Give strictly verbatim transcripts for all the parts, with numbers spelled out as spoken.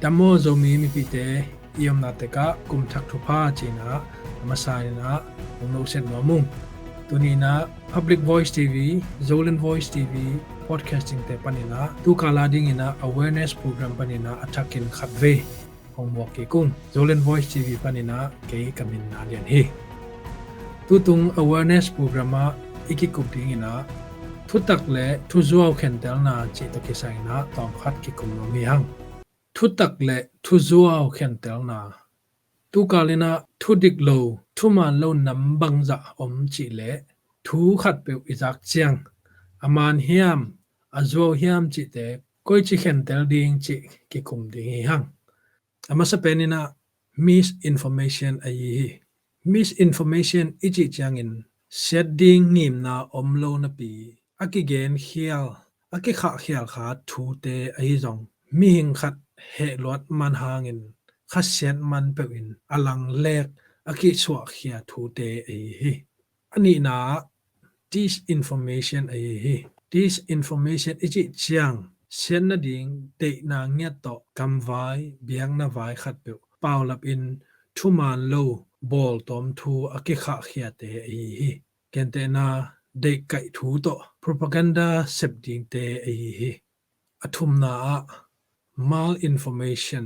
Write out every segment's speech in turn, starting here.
Dam maw Zomi mipite, i omna tekah kum thak thupha ci-in ah a masa in ah hong noset nuam ung. Tuni in ah Public Voice T V, Zoland Voice T V podcasting te panin ah tukal a dingin ah awareness program panin ah a thakin khatvei hong muak kik ung. Zoland Voice T V panin ah kei ka min Na Lian hi. Tutung awareness program ah i kikup dingin ah thutak le thuzuau khentelna cih tawh kisai in ah tawmkhat kikum nuam hi hang. Thutak le thuzuau khentelna. Tukal in ah thudik lo, thuman lo nam bangzah om cih leh thu khatpeuh i zak ciang a man hiam, a zuau hiam cihte koici khentel ding cih kikum ding hi hang. A masa pen in ah misinformation ahi hi. Misinformation i cih ciangin siat ding ngimna om lo napi a kigenkhial, a kikhahkhial kha thute ahi zong mihing khat hehluat man hangin khasiat man peuh in a langlek a kisuahkhia thute ahi hi. A nihna ah disinformation ahi hi. Disinformation i cih ciang siat nading deihna ngiat tawh gamvai, biakna vai khatpeuh paulap in thuman lo bawltawm thu a kikhahkhiate ahi hi. Gentehna deihkaih thu tawh propaganda sep dingte ahi hi. A thumna ah malinformation.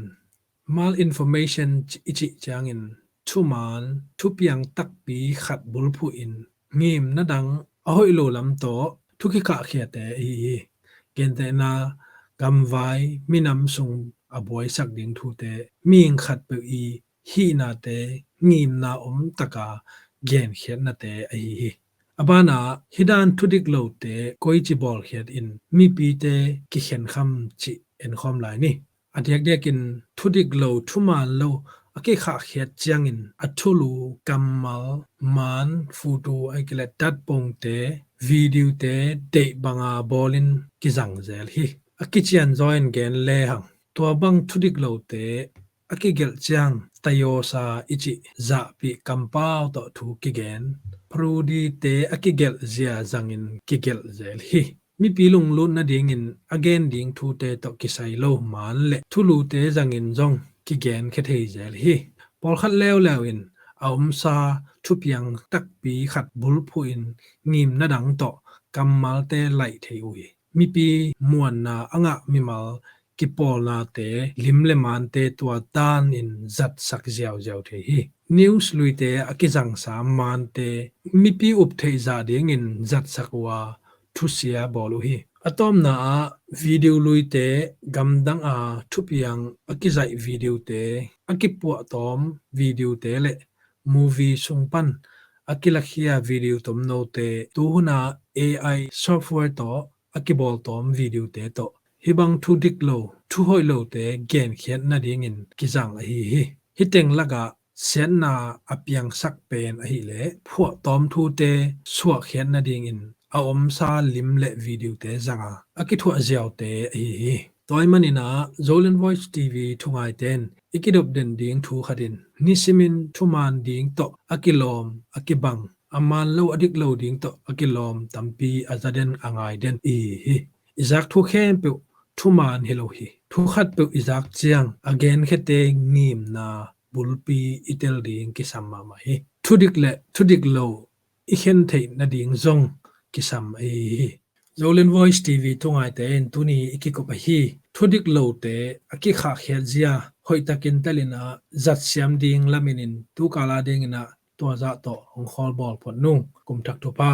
Malinformation i cih ciangin thuman, thupiang takpi khat bulphuh in ngimna dang a hoih lo lam tawh thu kikhahkhiate ahi hi. Gentehna gamvai, minam sung a buaisak ding thute mihing khatpeuh i hihnate ngimna om taka genkhiatnate ahi hi. A banah hih dan thudik lote koici bawlkhiat in mipite kikhenkham cih enkhawm lai ni. A diakdiakin thudik lo, thuman lo a kikhahkhiat ciangin a thulu, kammal, maan, photo, ahih kei leh datpongte, videote deih banga bawlin kizang zel hi. A kicianzaw in gen lehang tua bang thudik lote a kigelh ciang tayawsa i cih zahpih kampau tawh thu kigen, parody-te a kigelh zia zangin kigelh zel hi. Mipi lunglut nadingin a gen ding thute tawh kisai lo maan le thulute zangin zong kigenkhia thei zel hi. Pawlkhat leuleu in a omsa thupiang takpi khat bulphuh in ngimna dang tawh kammalte laih thei uh hi. Mipi muanna a ngah mimal kipawlnate, lim le maante tua danin zatsak ziauziau thei hi. News luite a kizangsa maante mipi up theih zah dingin zatsak uh a, thusia bawl uh hi. A tawpna ah video luite, gamdang a thupiang a kizaih videote, a kipuahtawm videote le movie sung pan a kilakhia video tomnote, tuhuna A I software tawh a kibawltawm videote tawh hih bang thudik lo, thuhoih lote genkhiat nadingin kizang ahi hi. Hih teng lakah siatna a piangsak pen ahih leh phuahtawm thute suahkhiat nadingin a omsa lim le videote zanga a kithuah ziaute ahi hi. Tua ahih manin ah Zoland Voice T V thungaite in i kidop den ding thu khat in nisimin thuman ding tawh a kilawm, a kibang, a man lo a dik lo ding tawh a kilawm tampi a za den, a ngai den i hi hi. I zak thu khempeuh thuman hi lo hi. Thu khatpeuh i zak ciang a genkhiate ngimna bulpi i tel ding kisam mahmah hi. Thudik le thudik lo i khen theih nading zong kisam ahi hi. Zoland Voice T V thungaite in tuni i kikup ahi thudik lote a kikhahkhiat zia hoihtakin telin ah zatsiam ding lamin in tukal a dingin ah tua zah tawh hong khawlbawl phot nung. Kum thak thupha.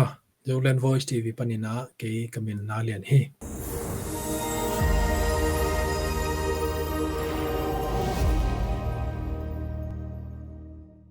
Zoland Voice T V panin ah kei ka min Na Lian hi.